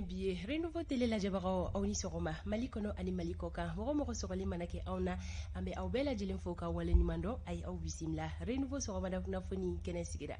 bi ye. Renouveau télé lajɛbagaw, aw ni sɔgɔma. Mali kɔnɔ ani Mali kɔ kan, mɔgɔ mɔgɔ sɔgɔli mana kɛ anw na, an bɛ aw bɛɛ lajɛlen fo ka wale ɲuman dɔn. A ye aw bisimila Renouveau sɔgɔmada kunnafoni kɛnɛ sigira.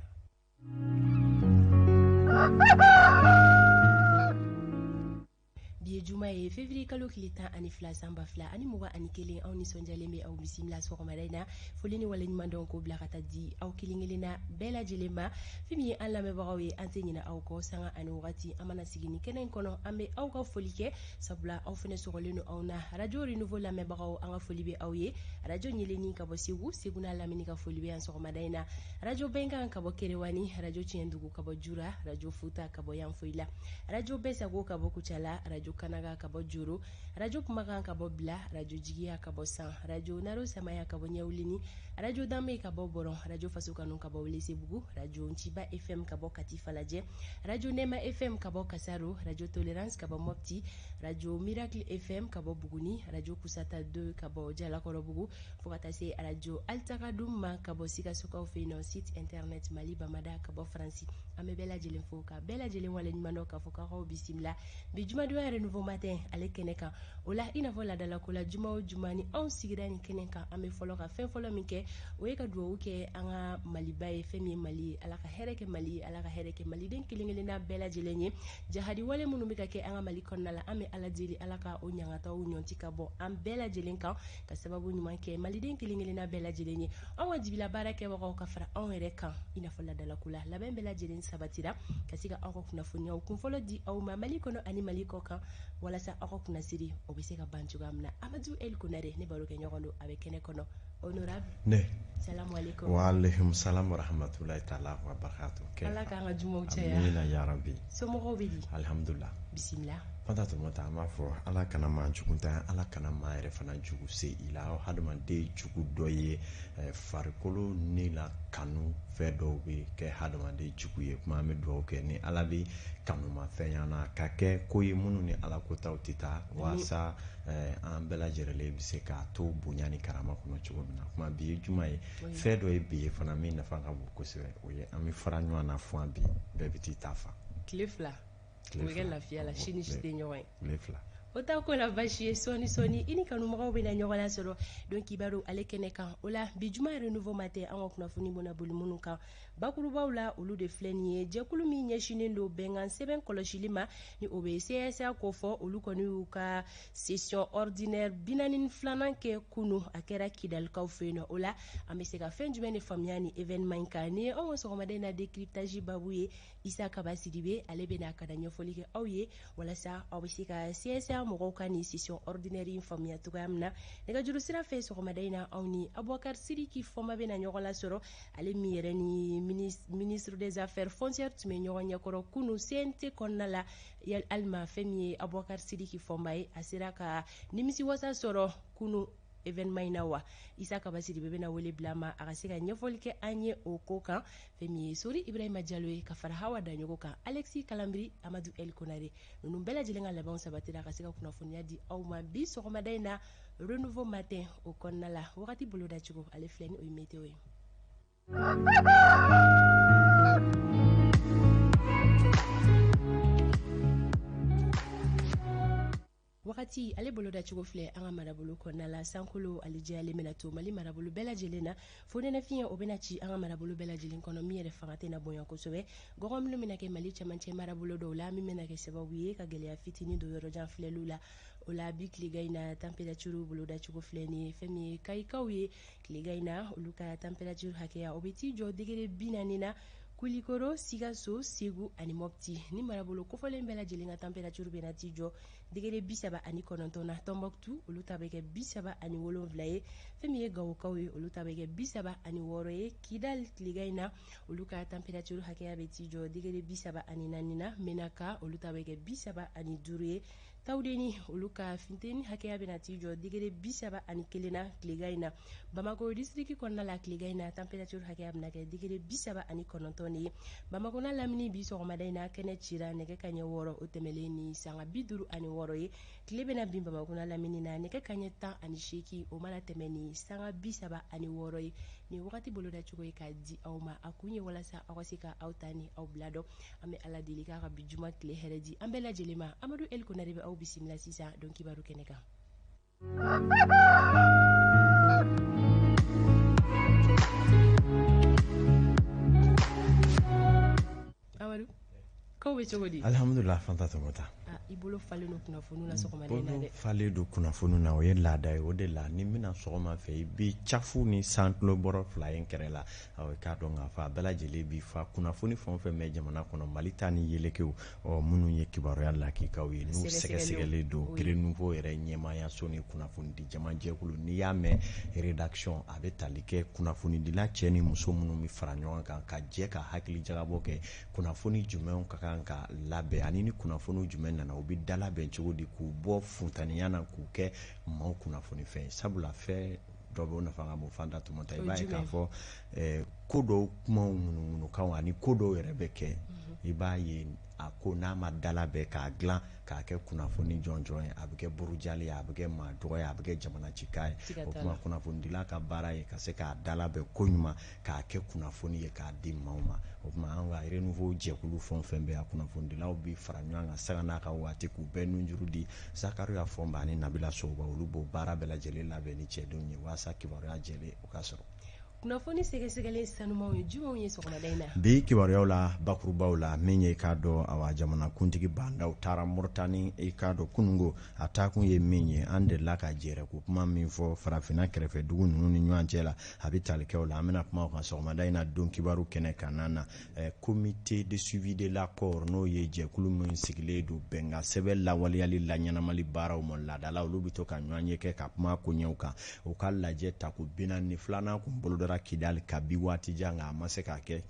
Bi ye juma ye, février kalo tile 12 san 2021. Aw nisɔndiyalen bɛ aw bisimila sɔgɔmada in na. Foli ni waleɲuman dɔn k'o bila ka taa di aw kelen kelenna bɛɛ lajɛlen ma. Fɛn min ye an lamɛnbagaw ye, an tɛ ɲinɛ aw kɔ. Sanga ani wagati, an mana sigi ni kɛnɛ in kɔnɔ, an bɛ aw ka foli kɛ, sabula aw fana sɔgɔlen don anw na. Radio Renouveau lamɛnbagaw, an ka foli bɛ aw ye. Radio Ɲeleni ka bɔ Segu, Segu n'a lamini ka foli bɛ yan sɔgɔmada in na. Radio Bɛnkan ka bɔ Kerewani, Radio Tiɲɛdugu ka bɔ Jura, Radio Futa ka bɔ Yanfolila, Radio Bɛsago ka bɔ Kucala, Radio Kanaga ka bɔ Joro, Radio Kumakan ka bɔ Bila, Radio Jigiya ka bɔ San, Radio Naro Samaya ka bɔ Ɲɛwulini, Radio Danbe ka bɔ Bɔrɔn, Radio Faso Kanu ka bɔ Welesebugu, Radio Nciba FM ka bɔ Kati Falajɛ, Radio Nɛma FM ka bɔ Kasaro, Radio Tolerance ka bɔ Mopti, Radio Miracle FM ka bɔ Buguni, Radio Kusata 2 ka bɔ Jalakɔrɔbugu, fo ka taa se Radio Altakadum ma ka bɔ Sikasokaw fɛ yen nɔ, site internet Mali Bamada ka bɔ Faransi. An bɛ bɛɛ lajɛlen fo ka bɛɛ lajɛlen waleɲuman dɔn k'a fɔ k'aw bisimila bi jumadonya Renouveau matin ale kɛnɛ kan. O la, i n'a fɔ laadalako la, juma o juma ni anw sigira nin kɛnɛ kan, an bɛ fɔlɔ ka fɛn fɔlɔ min kɛ, o ye ka dugawu kɛ an ka Maliba ye. Fɛn min ye Mali ye, Ala ka hɛrɛ kɛ Mali ye, Ala ka hɛrɛ kɛ maliden kelen kelenna bɛɛ lajɛlen ye. Jahadi wale minnu bɛ ka kɛ an ka Mali kɔnɔna la, an bɛ Ala deli, Ala ka o ɲangataw ɲɔnti ka bɔ an bɛɛ lajɛlen kan, ka sababu ɲuman kɛ maliden kelen kelenna bɛɛ lajɛlen ye. Anw ka jibila baara kɛbagaw ka fara anw yɛrɛ kan, i n'a fɔ laadalako la, labɛn bɛɛ lajɛlen sabatira ka se ka aw ka kunnafoniyaw kunfɔlɔ di aw ma Mali kɔnɔ ani Mali kɔ kan, walasa aw ka kunnasiri o bɛ se ka ban cogoya min na. Amadu El Konare, ne baro kɛ ɲɔgɔn don, a bɛ kɛnɛ kɔnɔ. Honorable. Ne. Salamu aleykum. Wa aleykum salam wa rahmatulahi taala wa barakatu. Ala k'an ka jumaw caya. Amina ya rabbi. Somɔgɔw bɛ di? Alhamdulillah. Bisimila. Fanta Tumata, an b'a fɔ Ala kana maa jugu ta, Ala kana maa yɛrɛ fana jugu se i la. Hadamaden jugu dɔ ye farikolo ni la kanu fɛn dɔw bɛ kɛ hadamaden jugu ye. Kuma an bɛ dugawu kɛ ni Ala bɛ kanumafɛn na ka kɛ ko ye minnu ni Ala kotaw tɛ taa, walasa an bɛɛ lajɛlen bɛ se k'a to bonya ni karama kɔnɔ cogo min na. Kuma bi ye juma ye, fɛn dɔ ye bi ye fana min nafa ka bon kosɛbɛ, o ye an bɛ fara ɲɔgɔn na fɔ bi bɛɛ bɛ t'i ta fa. Tile 2 o bɛ kɛ lafiya la, sini si tɛ ɲɔgɔn ye. Tile 2. O t'a ko la baasi ye. Sɔɔni sɔɔni i ni kanumɔgɔw bɛna ɲɔgɔn lasɔrɔ don kibaru ale kɛnɛ kan. O la, bi juma Renouveau matin, an ka kunnafoni bɔnna boli minnu kan bakurubaw la, olu de filɛ nin ye. Jɛkulu min ɲɛsinnen don bɛnkan sɛbɛn kɔlɔsili ma, ni o bɛ CSA kofɔ, olu kɔni y'u ka session ordinaire 42nan kɛ kunu. A kɛra Kidalikaw fɛ yen nɔ. O la, an bɛ se ka fɛn jumɛn de faamuya ni événement in kan? Ni ye anw ka sɔgɔmada in na décryptage babu ye. Isa Kaba Sidibe, ale bɛna ka na ɲɛfɔli kɛ aw ye, walasa aw bɛ se ka CSA mɔgɔw ka nin session ordinaire in faamuya cogoya min na. Nɛgɛjuru sira fɛ sɔgɔmada in na, aw ni Abubakar Sidiki Fɔnba bɛna ɲɔgɔn lasɔrɔ, ale min yɛrɛ ni ministre des affaires foncières tun bɛ ɲɔgɔn ɲɛkɔrɔ kunu CNT kɔnɔna la. Alima, fɛn min ye Abubakar Sidiki Fɔnba ye, a sera ka nimisiwasa sɔrɔ kunu événement in na wa? Isa Kaba Sidibe bɛna wele bila ma, a ka se ka ɲɛfɔli kɛ an ye o ko kan. Fɛn min ye Sori Ibrahima Jalo ye, ka fara Hawa Daɲogo kan, Alexis Kalambiri, Amadu El Konare, ninnu bɛɛ lajɛlen ka labɛnw sabatira ka se ka kunnafoniya di aw ma bi sɔgɔmada in na Renouveau matin o kɔnɔna la. Wagati bolodacogo ale filɛ ni o ye météo ye. Wagati ale bolodacogo filɛ an ka marabolo kɔnɔna la. Sankolo ale jɛyalen bɛna to Mali marabolo bɛɛ lajɛlen na. Fonɛnɛ fiɲɛ o bɛna ci an ka marabolo bɛɛ lajɛlen kɔnɔ, min yɛrɛ fanga tɛna bonya kosɛbɛ. Gɔgɔ minnu bɛna kɛ Mali cɛmancɛ marabolo dɔw la, min bɛna kɛ sababu ye ka gɛlɛya fitinin don yɔrɔjan filɛliw la. O la, bi tilegan in na température bolodacogo filɛ nin ye. Fɛn min ye Kayikaw ye, tilegan in na olu ka température hakɛya o bɛ t'i jɔ degré 40 na. Kulikoro, Sikaso, Segu ani Mopti, ni marabolo kofɔlen bɛɛ lajɛlen ka température bɛna t'i jɔ degré 39 na. Tɔnbɔkutu, olu ta bɛ kɛ 37 ye. Fɛn min ye Gawokaw ye, olu ta bɛ kɛ 36 ye. Kidal, tilegan in na olu ka température hakɛya bɛ t'i jɔ degré 34 na. Menaka, olu ta bɛ kɛ 35 ye. Tawudeni, olu ka funteni hakɛya bɛna t'i jɔ degré 31 na tilegan in na. Bamakɔ district kɔnɔna la, tilegan in na température hakɛya bɛna kɛ degré 39 de ye. Bamakɔ n'a lamini, bi sɔgɔmada in na kɛnɛ cira nɛgɛ kaɲɛ 6, o tɛmɛlen ni sanga 56 ye. Tile bɛna bin Bamakɔ n'a lamini na nɛgɛ kaɲɛ 18, o mana tɛmɛ ni sanga 36 ye. Nin wagati boloda cogo ye k'a di aw ma, a kun ye walasa aw ka se ka aw ta ni aw bila dɔn. An bɛ Ala deli k'a ka bi juma tile hɛrɛ di an bɛɛ lajɛlen ma. Amadu El Konare bɛ aw bisimila sisan don kibaru kɛnɛ kan. Amadu, kow bɛ cogo di? Alhamdulillah Fanta Tɔmɔta. I bolo falen don kunnafoni na sɔgɔmada in na dɛ. Bolo falen don kunnafoni na, o ye laada ye. O de la ni n bɛna sɔgɔma fɛ, i bɛ cafu ni santulo bɔrɔ fila ye n kɛrɛ la. Awɔ, i k'a dɔn k'a fɔ a bɛɛ lajɛlen b'i fa kunnafoni fɛn o fɛn bɛ jamana kɔnɔ, Mali ta ni yelekew, ɔ minnu ye kibaruya lakikaw ye, n'u sɛgɛsɛgɛlen don. Renouveau yɛrɛ ɲɛmaayaso ni kunnafonidi jamajɛkulu, n'i y'a mɛn rédaction, a bɛ tali kɛ kunnafonidila cɛ ni muso minnu bɛ fara ɲɔgɔn kan ka jɛ ka hakili jagabɔ kɛ kunnafoni jumɛnw ka kan ka labɛn, ani ni kunnafoni jumɛn nana, u bɛ dalabɛn cogo di k'u bɔ funteniya na k'u kɛ maaw kunnafoni fɛn. Sabula fɛn dɔ bɛ o nafa ka bon Fanta Tɔmɔta, i b'a ye k'a fɔ ko dɔw kumaw ŋunuŋunukanw ani ko dɔw yɛrɛ bɛ kɛ, i b'a ye a ko n'a ma dalabɛn k'a dilan k'a kɛ kunnafoni jɔnjɔn ye, a bɛ kɛ burujali ye, a bɛ kɛ maa dɔgɔ ye, a bɛ kɛ jamana cikan ye. O tuma kunnafonidila ka baara ye ka se k'a dalabɛn ko ɲuman k'a kɛ kunnafoni ye k'a di maaw ma. O tuma an ka Renouveau jɛkulu fɛn o fɛn bɛ yan, kunnafonidilaw bɛ fara ɲɔgɔn kan sanga n'a ka waati k'u bɛɛ nunjuru di Zakariya Fɔnba ani Nabila Sogoba. Olu b'o baara bɛɛ lajɛlen labɛn ni cɛdenw ye walasa kibaruya jɛlen o ka sɔrɔ. Kunnafoni sɛgɛsɛgɛlen sanumanw ye jumɛnw ye sɔgɔmada in na? Bi kibaruyaw la bakurubaw la, min ye i k'a dɔn awa jamanakuntigi Ba Ndaw taara Moritani, i k'a dɔn kunungo a taakun ye min ye, an delila ka jɛrɛ ko kuma min fɔ farafinna kɛrɛfɛ dugu ninnu ni ɲɔgɔn cɛ la, a bɛ tali kɛ o la. An bɛna kuma o kan sɔgɔmada in na don kibaru kɛnɛ kan na comité de suivi de l'accord, n'o ye jɛkulu min sigilen don bɛnkan sɛbɛn lawaleyali laɲɛnamali baaraw ma. Laadala olu bɛ to ka ɲɔgɔn ye kɛ ka kuma koɲɛw kan. U ka lajɛ tako 42nan kun bolodara Kidali kabi waati jan, nka a ma se ka kɛ.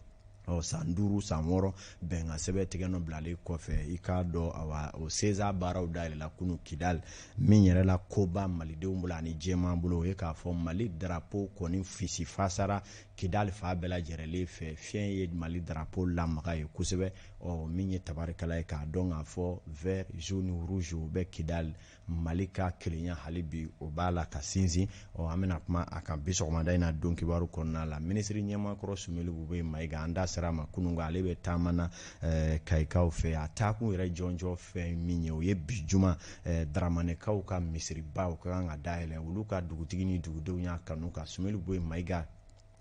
Ɔ san 5 san 6 bɛnkan sɛbɛn tigɛ nɔ bilalen kɔfɛ, i k'a dɔn awa o CESA baaraw dayɛlɛla kunu Kidali. Min yɛrɛ la koba malidenw bolo ani jɛman bolo, o ye k'a fɔ Mali drapeau kɔni fisi fasara Kidali fan bɛɛ lajɛlen fɛ. Fiɲɛ ye Mali drapeau lamaga ye kosɛbɛ. Ɔ min ye tabarikala ye k'a dɔn k'a fɔ vert jaune rouge o bɛ Kidali. Mali ka kelenya hali bi o b'a la ka sinsin. Ɔ an bɛna kuma a kan bi sɔgɔmada in na don kibaru kɔnɔna la. Minisiri ɲɛmaakɔrɔ Sumeli Bubɛyi Mayiga, an da sera a ma kunun, ale bɛ taama na Kayikaw fɛ. A taakun yɛrɛ jɔnjɔn fɛn min ye, o ye bi juma Daramanekaw ka misiriba o ka kan ka dayɛlɛ. Olu ka dugutigi ni dugudenw y'a kanu ka Sumeli Bubɛyi Mayiga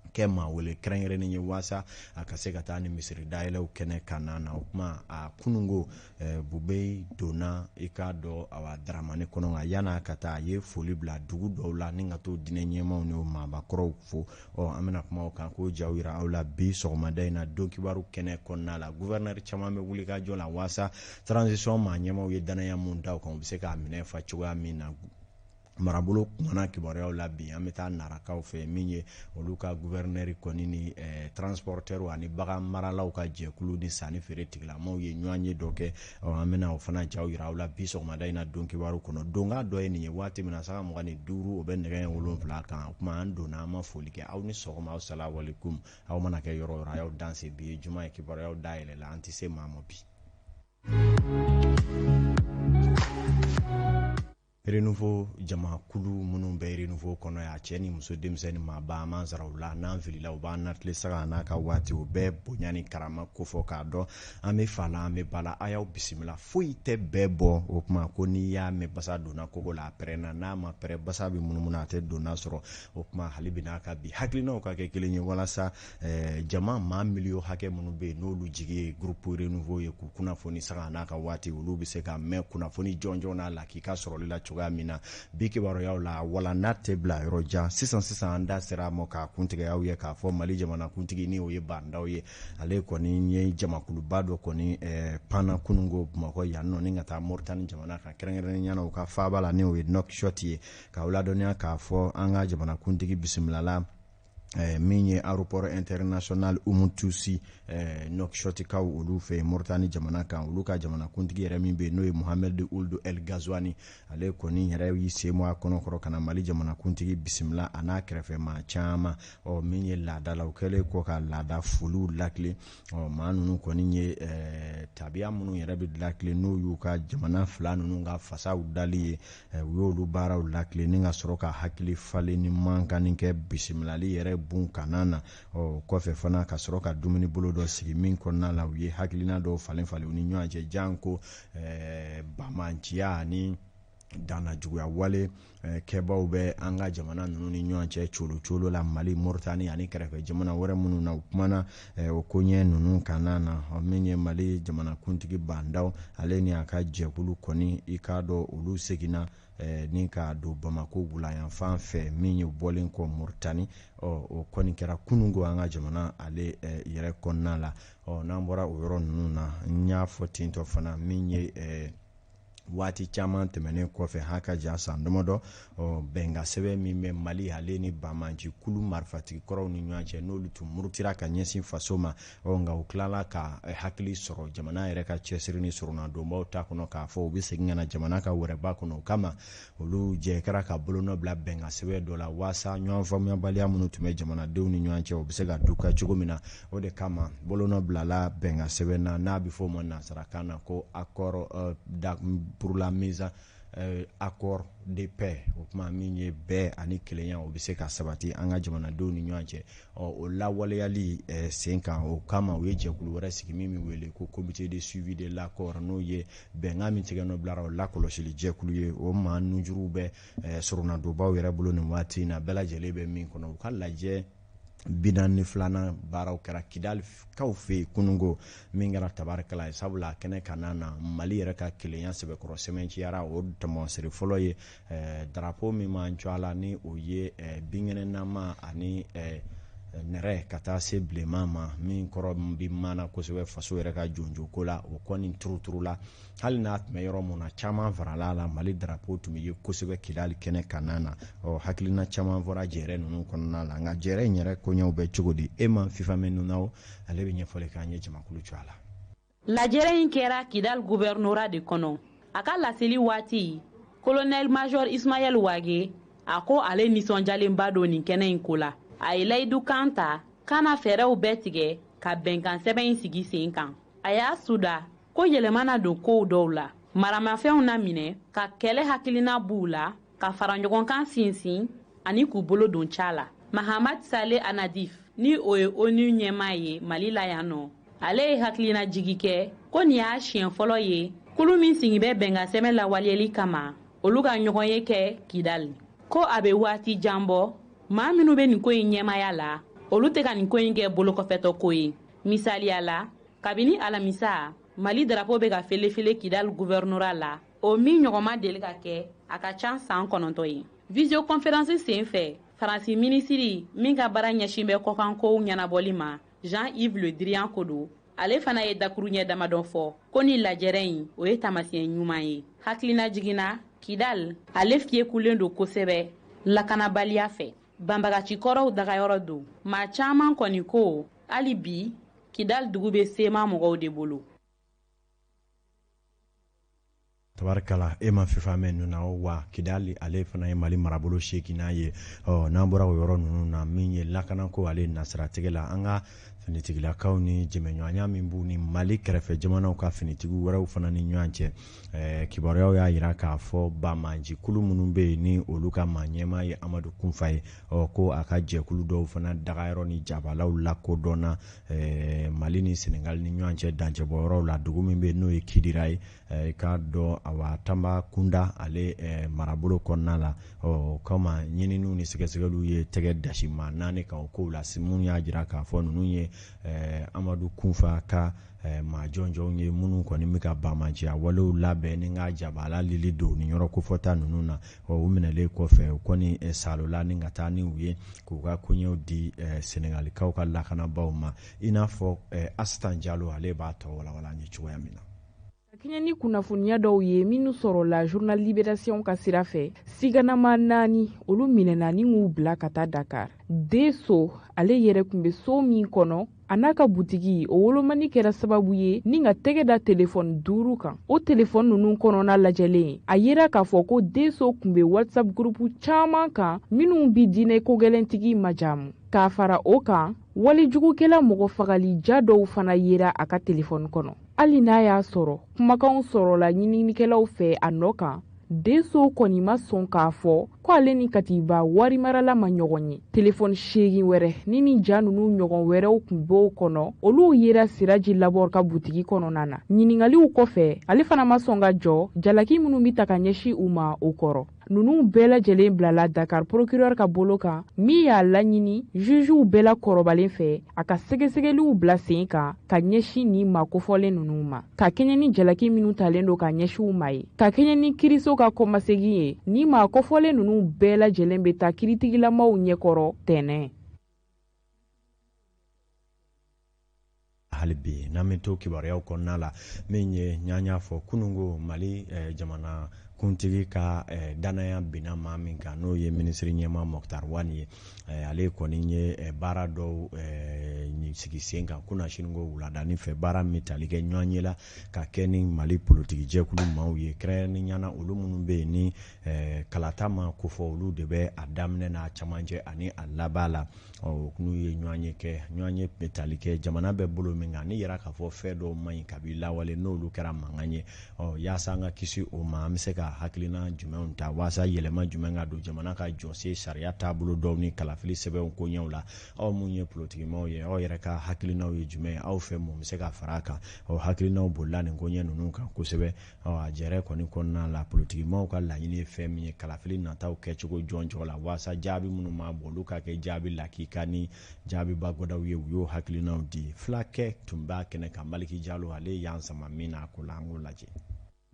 kɛ maa wele kɛrɛnkɛrɛnnen ye waasa a ka se ka taa ni misiri dayɛlɛw kɛnɛ kan na. O kuma a kunungo Bubɛyi donna i k'a dɔn awa Daramani kɔnɔ, nka yan'a ka taa a ye foli bila dugu dɔw la ni ka t'o diinɛ ɲɛmaaw ni o maabakɔrɔw fo. Ɔ an bɛna kuma o kan k'o jaw yira aw la bi sɔgɔmada in na don kibaru kɛnɛ kɔnɔna la. Gouverneur caman bɛ wuli ka jɔ la waasa transition maa ɲɛmaaw ye danaya mun da u kan, u bɛ se k'a minɛ fa cogoya min na. Marabolo kumana kibaruyaw la bi, an bɛ taa Narakaw fɛ, min ye olu ka gouverneur kɔni ni transporteur ani bagan maralaw ka jɛkulu ni sanni feere tigilamaaw ye ɲɔgɔn ye dɔ kɛ. Ɔ an bɛna o fana jaw yira aw la bi sɔgɔmada in na don kibaru kɔnɔ. Donkan dɔ ye nin ye waati min na sanga 25 o bɛ nɛgɛ 7 kan. O kuma an donna an ma foli kɛ aw ni sɔgɔma, aw salamualeykum. Aw mana kɛ yɔrɔ o yɔrɔ, a y'aw danse. Bi ye juma ye, kibaruyaw dayɛlɛla, an tɛ se maa ma bi. Renouveau jamakulu minnu bɛ Renouveau kɔnɔ yan, cɛ ni muso, denmisɛnnin ni maaba, an b'an sara u la. N'an filila u b'an natile saga n'a ka waati. O bɛɛ bonya ni karama kofɔ k'a dɔn an bɛ fa la, an bɛ ba la. A y'aw bisimila. Foyi tɛ bɛɛ bɔ. O kuma ko n'i y'a mɛn basa donna kogo la, a pɛrɛnna. N'a ma pɛrɛn, basa bɛ munumunu, a tɛ donna sɔrɔ. O kuma hali bi n'a ka bi hakilinaw ka kɛ kelen ye walasa jama maa miliyɔn hakɛ minnu bɛ yen n'olu jigi ye groupe Renouveau ye k'u kunnafoni saga n'a ka waati, olu bɛ se ka mɛn kunnafoni jɔnjɔn n'a la k'i ka sɔrɔli la cogoya min na. Bi kibaruyaw la, walanda tɛ bila yɔrɔ jan. Sisan sisan an da sera a ma k'a kuntigɛ aw ye k'a fɔ Mali jamanakuntigi ni o ye Ba Ndaw ye, ale kɔni ye jamakuluba dɔ kɔni panna kunungo Bamakɔ yan nɔ ni ka taa Moritani jamana kan, kɛrɛnkɛrɛnnenya la u ka faaba la ni o ye Nouakchott ye. K'aw ladɔnniya k'a fɔ an ka jamanakuntigi bisimilala min ye aéroport international Umutusi Nouakchottkaw olu fɛ Moritani jamana kan. Olu ka jamanakuntigi yɛrɛ min bɛ yen n'o ye Mohamed Ould El Ghazouani, ale kɔni yɛrɛ y'i sen bɔ a kɔnɔkɔrɔ ka na Mali jamanakuntigi bisimila a n'a kɛrɛfɛ maa caman. Ɔ min ye laada la, o kɛlen kɔ ka laada foliw lakile, ɔ maa ninnu kɔni ye Tabiya minnu yɛrɛ bɛ latilen, n'o y'u ka jamana fila ninnu ka fasaw dali ye, u y'olu baaraw latilen ni ka sɔrɔ ka hakili falen ni mankanni kɛ bisimilali yɛrɛ bon kana na. Ɔ kɔfɛ fana, ka sɔrɔ ka dumuni bolo dɔ sigi min kɔnɔna la, u ye hakilina dɔw falen falen u ni ɲɔgɔn cɛ, janko bamanciya ani danna juguya wale kɛbaw bɛ an ka jamana ninnu ni ɲɔgɔn cɛ colo colo la, Mali, Moritani ani kɛrɛfɛ jamana wɛrɛ minnu na. U kumana o koɲɛ ninnu kana na. Min ye Mali jamanakuntigi Bah N'Daw, ale ni a ka jɛkulu kɔni, i k'a dɔn olu seginna ni ka don Bamako wulayanfan fɛ, min ye bɔlen kɔ Moritani. Ɔ o kɔni kɛra kununko an ka jamana ale yɛrɛ kɔnɔna la. Ɔ n'an bɔra o yɔrɔ ninnu na, n y'a fɔ tentɔ fana, min ye waati caman tɛmɛnen kɔfɛ, ha ka jan san damadɔ, ɔ bɛnkan sɛbɛn min bɛ Mali ale ni banbanci kulu marifatigi kɔrɔw ni ɲɔgɔn cɛ, n'olu tun murutira ka ɲɛsin faso ma, ɔ nka u tilala ka hakili sɔrɔ jamana yɛrɛ ka cɛsiri ni soronadonbaw ta kɔnɔ, k'a fɔ u bɛ segin ka na jamana ka wɛrɛba kɔnɔ. O kama, olu jɛ kɛra ka bolonɔ bila bɛnkan sɛbɛn dɔ la, waasa ɲɔgɔn faamuyabaliya minnu tun bɛ jamanadenw ni ɲɔgɔn cɛ, o bɛ se ka duka cogo min na. O de kama, bolonɔ bilala bɛnkan sɛbɛn na, n'a bɛ fɔ o ma nansarakan na ko accord pour la mise accord de paix. O kuma min ye bɛɛ ani kelenya, o bɛ se ka sabati an ka jamanadenw ni ɲɔgɔn cɛ. Ɔ o lawaleyali sen kan, o kama u ye jɛkulu wɛrɛ sigi min bɛ wele ko comité de suivi de l'accord, n'o ye bɛnkan min tigɛ nɔ bilara, o lakɔlɔsili jɛkulu ye. O maa nujuruw bɛ soronadonbaw yɛrɛ bolo nin waati in na, bɛɛ lajɛlen bɛ min kɔnɔ. U ka lajɛ 42nan baaraw kɛra Kidalikaw fɛ yen kununko, min kɛra tabarikala ye, sabula kɛnɛ kana na Mali yɛrɛ ka kelenya sɛbɛkɔrɔ sɛmɛnciyara. O tɔmɔsiri fɔlɔ ye drapeau min b'an cɔ la, ni o ye binkɛnɛnama ani nɛrɛ ka taa se bilenman ma, min kɔrɔ bi mana kosɛbɛ faso yɛrɛ ka jonjoko la, o kɔni turuturu la. Hali n'a tun bɛ yɔrɔ mun na, caman farala la, Mali drapeau tun bɛ ye kosɛbɛ Kidali kɛnɛ kana na. Ɔ hakilina caman fɔra jɛrɛ ninnu kɔnɔna la, nka jɛrɛ in yɛrɛ koɲɛw bɛ cogo di? E ma Fifame Nunaw, ale bɛ ɲɛfɔli k'an ye jamakulu cogoya la. Lajɛrɛ in kɛra Kidal gouvernorat de kɔnɔ. A ka laseli waati, colonel major Ismaël Wage a ko ale nisɔnjalenba don nin kɛnɛ in ko la. A ye layidu kan ta k'a na fɛɛrɛw bɛɛ tigɛ ka bɛnkan sɛbɛn in sigi sen kan. A y'a suda ko yɛlɛma na don kow dɔw la, maramafɛnw na minɛ, ka kɛlɛ hakilina b'u la, ka fara ɲɔgɔn kan sinsin ani k'u bolo don ca la. Mahamad Sale Anadif, ni o ye ONU ɲɛmaa ye Mali la yan nɔ, ale ye hakilina jigi kɛ ko nin y'a siɲɛ fɔlɔ ye kulu min sigi bɛ bɛnkan sɛbɛn lawaleyali kama, olu ka ɲɔgɔn ye kɛ Kidali. Ko a bɛ waati jan bɔ, maa minnu bɛ nin ko in ɲɛmaya la, olu tɛ ka nin ko in kɛ bolokɔfɛtɔ ko ye. Misaliya la, kabini alamisa, Mali drapeau bɛ ka felefele Kidal gouvernorat la, o min ɲɔgɔn ma deli ka kɛ a ka ca san 9 ye. Visioconférence sen fɛ, Faransi minisiri min ka baara ɲɛsin bɛ kɔkankow ɲɛnabɔli ma, Jean-Yves Le Drian ko don, ale fana ye dakuruɲɛ damadɔ fɔ ko ni lajɛrɛ in, o ye taamasiyɛn ɲuman ye. Hakilina jiginna, Kidal ale fiyekulen don kosɛbɛ lakanabaliya fɛ, banbagaci kɔrɔw dagayɔrɔ don. Maa caman kɔni ko hali bi Kidal dugu bɛ sema mɔgɔw de bolo. Tabarikala, e ma Fifame Nuna wa. Kidali ale fana ye Mali marabolo 8nan ye. Ɔ n'an bɔra o yɔrɔ ninnu na, min ye lakanako ale nasiratigɛ la, an ka finitigilakaw ni jɛmɛɲɔgɔnya min b'u ni Mali kɛrɛfɛ jamanaw ka finitigiw wɛrɛw fana ni ɲɔgɔn cɛ, kibaruyaw y'a jira k'a fɔ banbaancikulu minnu bɛ yen, ni olu ka maa ɲɛmaa ye Amadu Kunfa ye, ɔ ko a ka jɛkulu dɔw fana dagayɔrɔ ni jabalaw lakodɔnna Mali ni Senegali ni ɲɔgɔn cɛ dancɛbɔyɔrɔw la, dugu min bɛ yen n'o ye Kidira ye, i k'a dɔn awa Tanbakunda ale marabolo kɔnɔna la. Ɔ o kama, ɲininiw ni sɛgɛsɛgɛliw ye tɛgɛ dasi maa 4 kan o kow la, minnu y'a jira k'a fɔ ninnu ye Amadu Kunfa ka maa jɔnjɔnw ye, minnu kɔni bɛ ka banbaanciya walew labɛn ni ka jabala lili don nin yɔrɔ kofɔta ninnu na. Ɔ u minɛlen kɔfɛ, u kɔni salola ni ka taa ni u ye k'u ka koɲɛw di Senegalikaw ka lakanabaaw ma, i n'a fɔ Asitan Jalo ale b'a tɔ walawala an ye cogoya min na. Ka kɛɲɛ ni kunnafoniya dɔw ye minnu sɔrɔla journal Libération ka sira fɛ, siganama 4, olu minɛna ni k'u bila ka taa Dakar. Deso ale yɛrɛ tun bɛ so min kɔnɔ, a n'a ka butigi, o wolomani kɛra sababu ye ni ka tɛgɛ da telefɔni 5 kan. O telefɔni ninnu kɔnɔna lajɛlen, a yera k'a fɔ ko Deso tun bɛ WhatsApp groupe caman kan minnu bi diinɛ kogɛlɛntigi majamu. K'a fara o kan, walijugukɛla mɔgɔ fagali ja dɔw fana yera a ka telefɔni kɔnɔ. Hali n'a y'a sɔrɔ kumakanw sɔrɔla ɲininikɛlaw fɛ a nɔ kan, Deso kɔni ma sɔn k'a fɔ ko ale ni Katiba warimarala ma ɲɔgɔn ye. Telefɔni 8 wɛrɛ ni nin ja ninnu ɲɔgɔn wɛrɛw tun b'o kɔnɔ, olu yera Siraji Labɔr ka butigi kɔnɔna na. Ɲiningaliw kɔfɛ, ale fana ma sɔn ka jɔ jalaki minnu bɛ ta ka ɲɛsin u ma o kɔrɔ. Ninnu bɛɛ lajɛlen bilala Dakar procureur ka bolo kan, min y'a laɲini jugew bɛɛ la kɔrɔbalen fɛ a ka sɛgɛsɛgɛliw bila sen kan ka ɲɛsin nin maa kofɔlen ninnu ma, ka kɛɲɛ ni jalaki minnu talen don ka ɲɛsin u ma ye. Ka kɛɲɛ ni kiriso ka kɔmasegin ye, nin maa kofɔlen ninnu bɛɛ lajɛlen bɛ taa kiritigilamaw ɲɛkɔrɔ tɛnɛn. Hali bi n'an bɛ to kibaruyaw kɔnɔna la, min ye n'an y'a fɔ kununko Mali jamana kuntigi ka danaya binna maa min kan, n'o ye minisiri ɲɛmaa Moctar Ouane ye. Ale kɔni ye baara dɔw sigi sen kan kunasini ko wuladani fɛ, baara min tali kɛ ɲɔgɔn ye la ka kɛ ni Mali politiki jɛkulu maaw ye, kɛrɛnkɛrɛnnenya la olu minnu bɛ yen ni kalata ma kofɔ, olu de bɛ a daminɛ n'a camancɛ ani a laban la. Ɔ n'u ye ɲɔgɔn ye kɛ, ɲɔgɔn ye bɛ tali kɛ jamana bɛ bolo min kan, ni yɛrɛ k'a fɔ fɛn dɔw man ɲi kabi lawale, n'olu kɛra mankan ye, ɔ yaasa an ka kisi o ma, an bɛ se ka hakilina jumɛnw ta waasa yɛlɛma jumɛn ka don jamana ka jɔsen sariya taabolo dɔw ni kalafili sɛbɛnw koɲɛw la. Aw mun ye politikimaw ye, aw yɛrɛ ka hakilinaw ye jumɛn ye, aw fɛ mun bɛ se ka fara a kan? Ɔ hakilinaw bolila nin koɲɛ ninnu kan kosɛbɛ. Ɔ a jɛrɛ kɔni kɔnɔna la, politikimaw ka laɲini ye fɛn min ye kalafili nataw kɛcogo jɔnjɔn la, waasa jaabi minnu ma bɔ olu ka kɛ jaabi lakika ni jaabiba gɔdaw ye, u y'o hakilinaw di. Fulakɛ tun b'a kɛnɛ kan, Maliki Jalo ale y'an sama min na a ko la, an k'o lajɛ.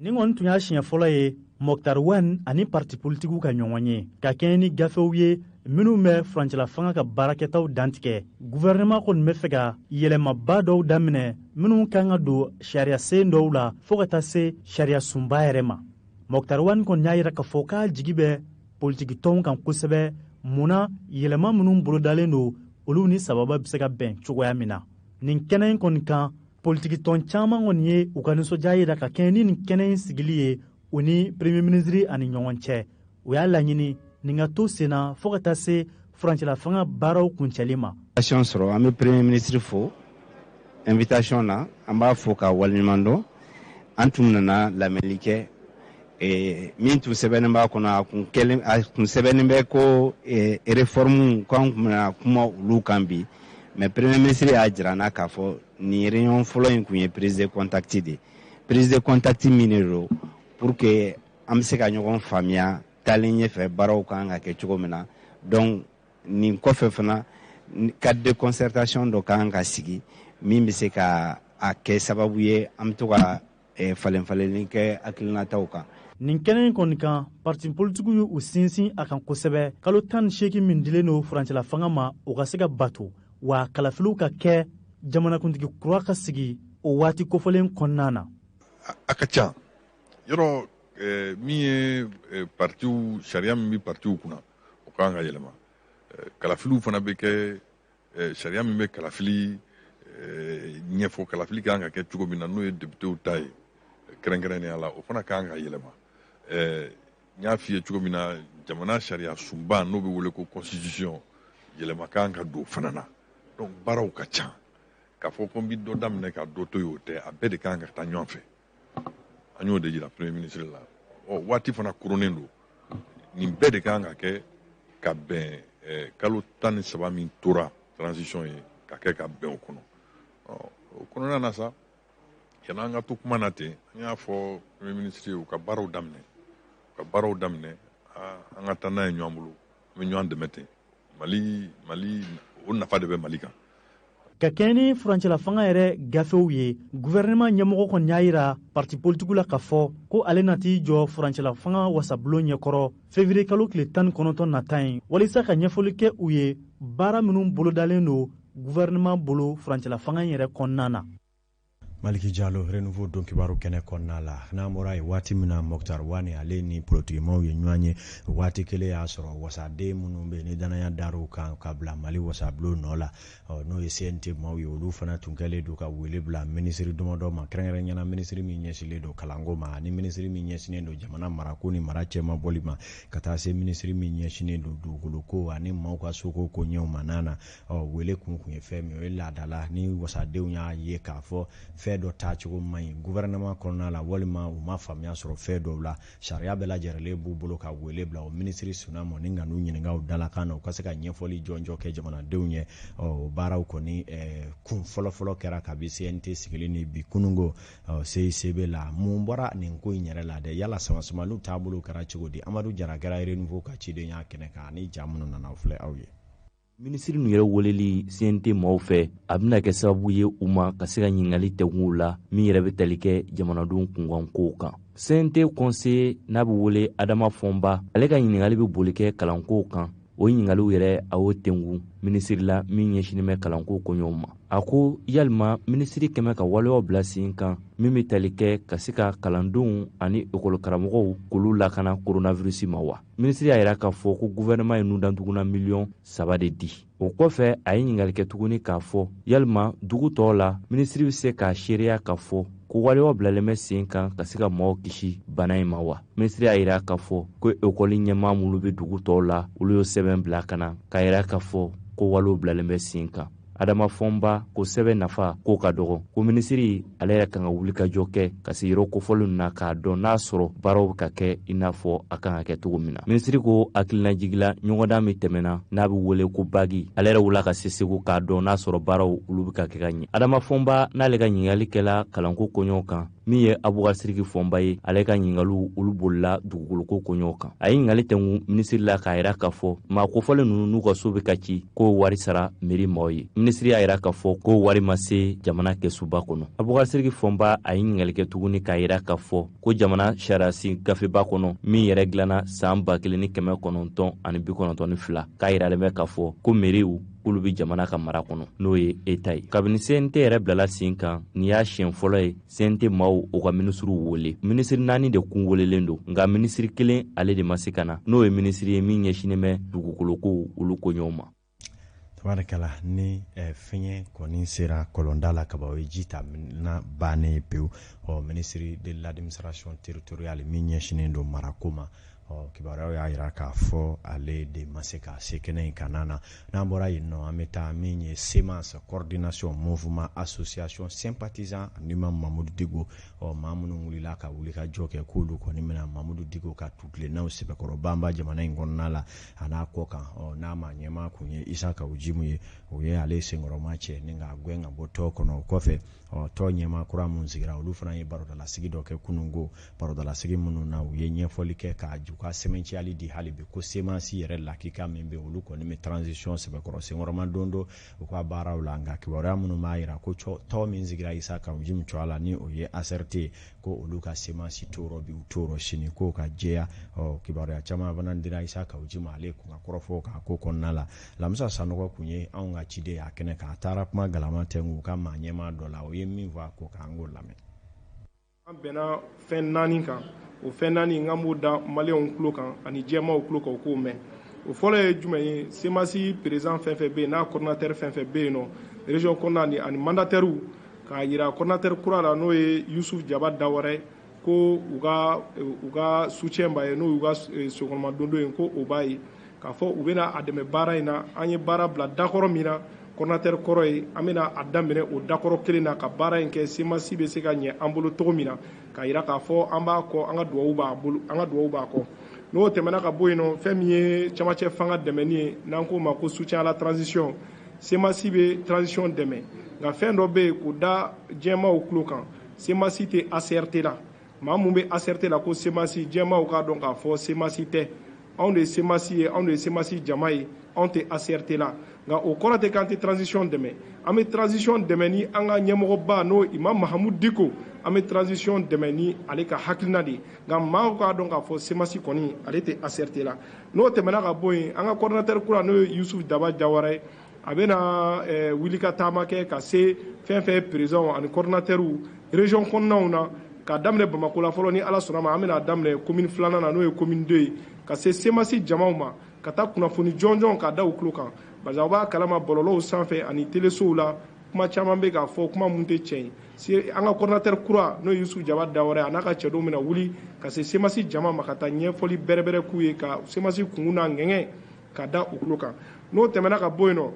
Nin kɔni tun y'a siɲɛ fɔlɔ ye Moctar Ouane ani parti politikiw ka ɲɔgɔn ye, ka kɛɲɛ ni gafew ye minnu bɛ furancɛla fanga ka baarakɛtaw dantigɛ. Gouvernement kɔni bɛ fɛ ka yɛlɛmaba dɔw daminɛ minnu kan ka don sariya sen dɔw la fɔɔ ka taa se sariya sunba yɛrɛ ma. Moctar Ouane kɔni y'a yira k'a fɔ k'a jigi bɛ politiki tɔnw kan kosɛbɛ, munna yɛlɛma minnu bolodalen don olu ni sababa bɛ se ka bɛn cogoya min na. Nin kɛnɛ in kɔni kan, politiki tɔn caman kɔni ye u ka nisɔndiya yira ka kɛɲɛ ni nin kɛnɛ in sigili ye u ni premier ministre ani ɲɔgɔn cɛ. U y'a laɲini nin ka to sen na fɔɔ ka taa se furancɛla fanga baaraw kuncɛli ma. Invitation sɔrɔ, an bɛ premier ministre fo invitation na, an b'a fo ka waleɲuman dɔn. An tun nana lamɛnli kɛ, min tun sɛbɛnnen b'a kɔnɔ, a kun sɛbɛnnen bɛ ko réforme k'an tun bɛna kuma olu kan bi, mais premier ministre y'a jira an na k'a fɔ nin réunion fɔlɔ in kun ye prise de contact de ye. Prise de contact min de don pour que an bɛ se ka ɲɔgɔn faamuya taalen ɲɛfɛ baaraw kan ka kɛ cogo min na. Donc nin kɔfɛ fana, cadre de concertation dɔ kan ka sigi min bɛ se ka a kɛ sababu ye an bɛ to ka falen falenni kɛ hakilinataw kan. Nin kɛnɛ in kɔni kan, parti politikiw y'u sinsin a kan kosɛbɛ, kalo 18 min dilen don furancɛla fanga ma, o ka se ka bato, wa kalafiliw ka kɛ, jamanakuntigi kura ka sigi o waati kofɔlen kɔnɔna na. A ka ca yɔrɔ min ye partiw, sariya min bɛ partiw kunna, o kan ka yɛlɛma. Kalafiliw fana bɛ kɛ, sariya min bɛ kalafili ɲɛfɔ, kalafili kan ka kɛ cogo min na, n'o ye députéw ta ye kɛrɛnkɛrɛnnenya la, o fana kan ka yɛlɛma. N y'a f'i ye cogo min na, jamana sariya sunba n'o bɛ wele ko constitution, yɛlɛma kan ka don o fana na. Donc baaraw ka ca, k'a fɔ ko n bɛ dɔ daminɛ ka dɔ to yen, o tɛ, a bɛɛ de kan ka taa ɲɔgɔn fɛ. An y'o de jira premier ministre la. Ɔ waati fana koronnen don, nin bɛɛ de kan ka kɛ ka bɛn kalo 13 min tora transition ye ka kɛ ka bɛn o kɔnɔ. Ɔ o kɔnɔna na sa, yan'an ka to kuma na ten, an y'a fɔ premier ministre ye u ka baaraw daminɛ, u ka baaraw daminɛ, an ka taa n'a ye ɲɔgɔn bolo, an bɛ ɲɔgɔn dɛmɛ ten. Mali o nafa de bɛ Mali kan. Ka kɛɲɛ ni furancɛla fanga yɛrɛ gafew ye, gouvernement ɲɛmɔgɔ kɔni y'a yira parti politikiw la k'a fɔ ko ale na t'i jɔ furancɛla fanga wasabulon ɲɛkɔrɔ février kalo tile 19 nata in, walisa ka ɲɛfɔli kɛ u ye baara minnu bolodalen don gouvernement bolo furancɛla fanga in yɛrɛ kɔnɔna na. Maliki Jalo, Renouveau don kibaru kɛnɛ kɔnɔna la. N'an bɔra yen, waati min na Moctar Ouane ale ni politikimaw ye ɲɔgɔn ye, waati kelen y'a sɔrɔ wasaden minnu bɛ yen ni danaya dar'u kan ka bila Mali wasabulon nɔ la, n'o ye CNT maaw ye, olu fana tun kɛlen don ka wele bila minisiri damadɔ ma, kɛrɛnkɛrɛnnenya minisiri min ɲɛsinnen don kalanko ma ani minisiri min ɲɛsinnen don jamana marako ni mara cɛmabɔli ma, ka taa se minisiri min ɲɛsinnen don dugukoloko ani maaw ka soko koɲɛw ma. N'a na wele kun ye fɛn min ye, o ye laadala ni wasadenw y'a ye k'a fɔ fɛn fɛn dɔ taacogo man ɲi gouvernement kɔnɔna la, walima u ma faamuya sɔrɔ fɛn dɔw la, sariya bɛɛ lajɛlen b'u bolo ka wele bila o minisiri suna ma ni ka n'u ɲininka u dalakan na, u ka se ka ɲɛfɔli jɔnjɔn kɛ jamanadenw ye. O baaraw kɔni kun fɔlɔfɔlɔ kɛra kabi CNT sigili ni bi kunungo CICB la. Mun bɔra nin ko in yɛrɛ la dɛ? Yala samasamaliw taabolo kɛra cogo di? Amadu Jara kɛra Renouveau ka cidenya kɛnɛ kan, ani ja minnu nana, o filɛ aw ye. Minisiri ninnu yɛrɛ weleli CNT maaw fɛ, a bɛna kɛ sababu ye u ma ka se ka ɲininkali tɛnku la min yɛrɛ bɛ tali kɛ jamanadenw kunkankow kan. CNT conseiller n'a bɛ wele Adama Fɔnba, ale ka ɲininkali bɛ boli kɛ kalankow kan. O ɲininkaliw yɛrɛ, a y'o tengu minisiri la min ɲɛsinnen bɛ kalanko koɲɛw ma. A ko yalima minisiri kɛmɛ ka waleyaw bila sen kan min bɛ tali kɛ ka se ka kalandenw ani ekɔlikaramɔgɔw k'olu lakana koronavirusi ma wa? Minisiri y'a yira k'a fɔ ko guvɛrɛnɛman ye nudantuguna miliyɔn 3 de di. O kɔfɛ, a ye ɲininkali kɛ tuguni k'a fɔ yalima dugu tɔw la, minisiri bɛ se k'a seereya k'a fɔ ko waleyaw bilalen bɛ sen kan ka se ka maaw kisi bana in ma wa? Minisiri y'a yira k'a fɔ ko ekɔli ɲɛmaa minnu bɛ dugu tɔw la, olu ye sɛbɛn bila ka na k'a yira k'a fɔ ko walew bilalen bɛ sen kan. Adama Fɔnba ko sɛbɛn nafa k'o ka dɔgɔ, ko minisiri ale yɛrɛ kan ka wulikajɔ kɛ ka se yɔrɔ kofɔlenw na k'a dɔn n'a sɔrɔ baaraw bɛ ka kɛ i n'a fɔ a kan ka kɛ cogo min na. Minisiri ko hakilinajigila ɲɔgɔndan min tɛmɛna n'a bɛ wele ko bagi, ale yɛrɛ wulila ka se Segu k'a dɔn n'a sɔrɔ baaraw olu bɛ ka kɛ ka ɲɛ. Adama Fɔnba n'ale ka ɲininkali kɛla kalanko koɲɛw kan, min ye Abubakar Siriki Fɔnba ye, ale ka ɲininkaliw olu bolila dugukoloko koɲɛw kan. A ye ɲininkali tɛnku minisiri la k'a yira k'a fɔ maa kofɔlen ninnu n'u ka so bɛ ka ci, k'o wari sara mairie maaw ye. Minisiri y'a yira k'a fɔ k'o wari ma se jamana kɛsuba kɔnɔ. Abubakar Siriki Fɔnba, a ye ɲininkali kɛ tuguni k'a yira k'a fɔ ko jamana sariyasen gafeba kɔnɔ min yɛrɛ dilanna san 1992, k'a yiralen bɛ k'a fɔ ko mairiew k'olu bɛ jamana ka mara kɔnɔ, n'o ye État ye. Kabini CNT yɛrɛ bilala sen kan, nin y'a siɲɛ fɔlɔ ye CNT maaw u ka minisiriw wele. Minisiri naani de kun welelen don, nka minisiri kelen ale de ma se ka na, n'o ye minisiri ye min ɲɛsinnen bɛ dugukolokow olu koɲɛw ma. Tabarikala, ni fiɲɛ kɔni sera kɔlɔnda la kaban, o ye ji ta na bannen ye pewu. Ɔ, ministre de l'Administration territoriale min ɲɛsinnen don marako ma, ɔ, kibaruyaw y'a yira k'a fɔ ale de ma se ka se kɛnɛ in kana na. N'an bɔra yen nɔ, an bɛ taa min ye CMAS, Coordination Mouvement Association Sympathisant l'imam Mamudu Diko. Ɔ, maa minnu wulila ka wuli ka jɔ kɛ k'olu kɔni bɛna Mamudu Diko ka tutilennaw sɛbɛkɔrɔ banba jamana in kɔnɔna la a n'a kɔ kan. Ɔ, n'a ma ɲɛmaa kun ye Isa Kawu Jimu ye, o ye ale senkɔrɔma cɛ ni k'a gɛn ka bɔ tɔn kɔnɔ. O kɔfɛ, ɔ, tɔn ɲɛmaa kura mun sigira, olu fana ye barodalasigi dɔ kɛ kununko, barodalasigi minnu na u ye ɲɛfɔli kɛ k'a ju ka sɛmɛnciyali di hali bi ko CMAS yɛrɛ lakika min bɛ, olu kɔni bɛ transition sɛbɛkɔrɔ senkɔrɔma don don u ka baaraw la. Nka kibaruya minnu b'a yira ko tɔn min sigira Isa Kawu Jimu tɔgɔ la, ni o ye ACRT, ko olu ka CMAS t'o bi, u t'o sini, k'o ka jɛya. Ɔ, kibaruya caman fana dira Isa Kawu Jimu, ale kun ka kɔrɔfɔw k'a ko kɔnɔna la. Lamisa Sanɔgɔ kun ye anw ka ciden a kɛnɛ kan, a taara kuma galama tɛ u ka maa ɲɛmaa dɔ la, o ye min fɔ a ko kan, an k'o lamɛn. An bɛnna fɛn naani kan. O fɛn naani n b'o da maliyɛnw tulo kan ani jɛmaw tulo kan, u k'o mɛn. O fɔlɔ ye jumɛn ye? CMAS président fɛn fɛn bɛ yen, n'a coordinateur fɛn fɛn bɛ yen nɔ région kɔnɔna ni ani mandataire, k'a yira coordinateur kura la, n'o ye Yusuf Jaba Dawara ye, ko u ka soutien b'a ye, n'o y'u ka sokɔnɔma ye, ko o b'a ye k'a fɔ u bɛna a dɛmɛ baara in na. An ye baara bila dakɔrɔ min na, coordinateur kɔrɔ ye, an bɛna a daminɛ o dakɔrɔ kelen na ka baara in kɛ, CMAS bɛ se ka ɲɛ an bolo cogo min na, k'a yira k'a fɔ an b'a kɔ, an ka dugawu b'a bolo, an ka dugawu b'a kɔ. N'o tɛmɛna ka bɔ yen nɔ, fɛn min ye camancɛ fanga dɛmɛni ye, n'an k'o ma ko soutien à la transition, CMAS bɛ transition dɛmɛ, nka fɛn dɔ bɛ yen k'o da jɛmaw tulo kan: CMAS tɛ ACRT la. Maa mun bɛ ACRT la ko CMAS, jɛmaw k'a dɔn k'a fɔ CMAS tɛ. Anw de ye CMAS ye, anw de ye CMAS jama ye, anw tɛ ACRT la. Nka o kɔrɔ tɛ k'an tɛ transition dɛmɛ. An bɛ transition dɛmɛ ni an ka ɲɛmɔgɔba, n'o Imam Mahamudu Diko, an bɛ transition dɛmɛ ni ale ka hakilina de ye. Nka maaw k'a dɔn k'a fɔ CMAS kɔni, ale tɛ ACRT la. N'o tɛmɛna ka bɔ yen, an ka coordinateur kura, n'o ye Yusuf Daba Jawara ye, a bɛna wuli ka taama kɛ ka se fɛn fɛn président ani coordinateur région kɔnɔnaw na, k'a daminɛ Bamakɔ la fɔlɔ. Ni Ala sɔnna ma, an bɛna daminɛ commune filanan na, n'o ye commune 2 ye, ka se CMAS jamaw ma, ka taa kunnafoni jɔnjɔn k'a da u tulo kan, parce que aw b'a kalama bɔlɔlɔw sanfɛ ani telesow la, kuma caman bɛ k'a fɔ, kuma mun tɛ tiɲɛ ye. An ka coordinateur kura, n'o ye Yusuf Jaba Dawara ye, a n'a ka cɛdenw bɛna wuli ka se CMAS jama ma, ka taa ɲɛfɔli bɛrɛbɛrɛ k'u ye, ka CMAS kunkun n'a ŋɛɲɛ ka da u tulo kan. N'o tɛmɛna ka bɔ yen nɔ,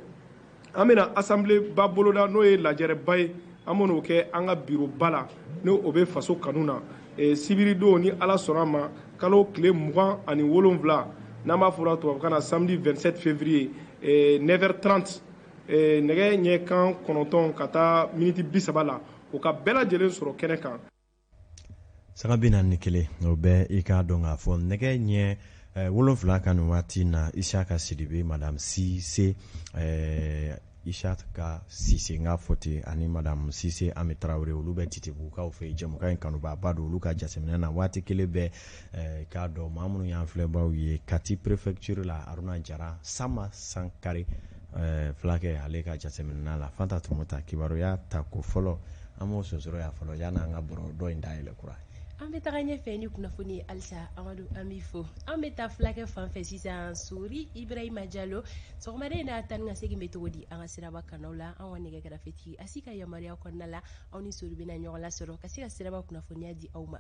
an bɛna assemblée ba boloda, n'o ye lajɛrɛba ye. An bɛn'o kɛ an ka biroba la, ni o bɛ Faso Kanu na, sibiridon, ni Ala sɔnna a ma, kalo tile 27, n'an b'a fɔra tubabukan na samedi 27 février, 9h30, nɛgɛ ɲɛ kan 9 ka taa miniti 30 la, o ka bɛɛ lajɛlen sɔrɔ kɛnɛ kan. Sanga 41, o bɛ i k'a dɔn k'a fɔ nɛgɛ ɲɛ 7 kan nin waati na. Isaka Sidibe, Madame Sise, Isaka Sise n k'a fɔ ten, ani Madame Sise Ami Tarawele, olu bɛ Titibugukaw fɛ yen. Jɛmukan in kanubaaba don. Olu ka jateminɛ na, waati kelen bɛɛ, k'a dɔn maa minnu y'an filɛbaw ye Kati préfecture la, Aruna Jara, Sama Sankare fulakɛ, ale ka jateminɛ la. Fanta Tumuta, kibaruya ta ko fɔlɔ, an b'o sonsoro yan fɔlɔ yan'an ka bɔrɔ dɔ in dayɛlɛ kura. An bɛ taga ɲɛfɛ ni kunnafoni ye halisa. Amadu, an b'i fo. An bɛ taa fulakɛ fan fɛ sisan, Sori Ibrahima Jalo. Sɔgɔmada in na, taa ni ka segin bɛ cogo di an ka siraba kanaw la? An ka nɛgɛ kɛrɛfɛtigi Asi ka yamaruya kɔnɔna la, aw ni Sori bɛna ɲɔgɔn lasɔrɔ ka se ka siraba kunnafoniya di aw ma.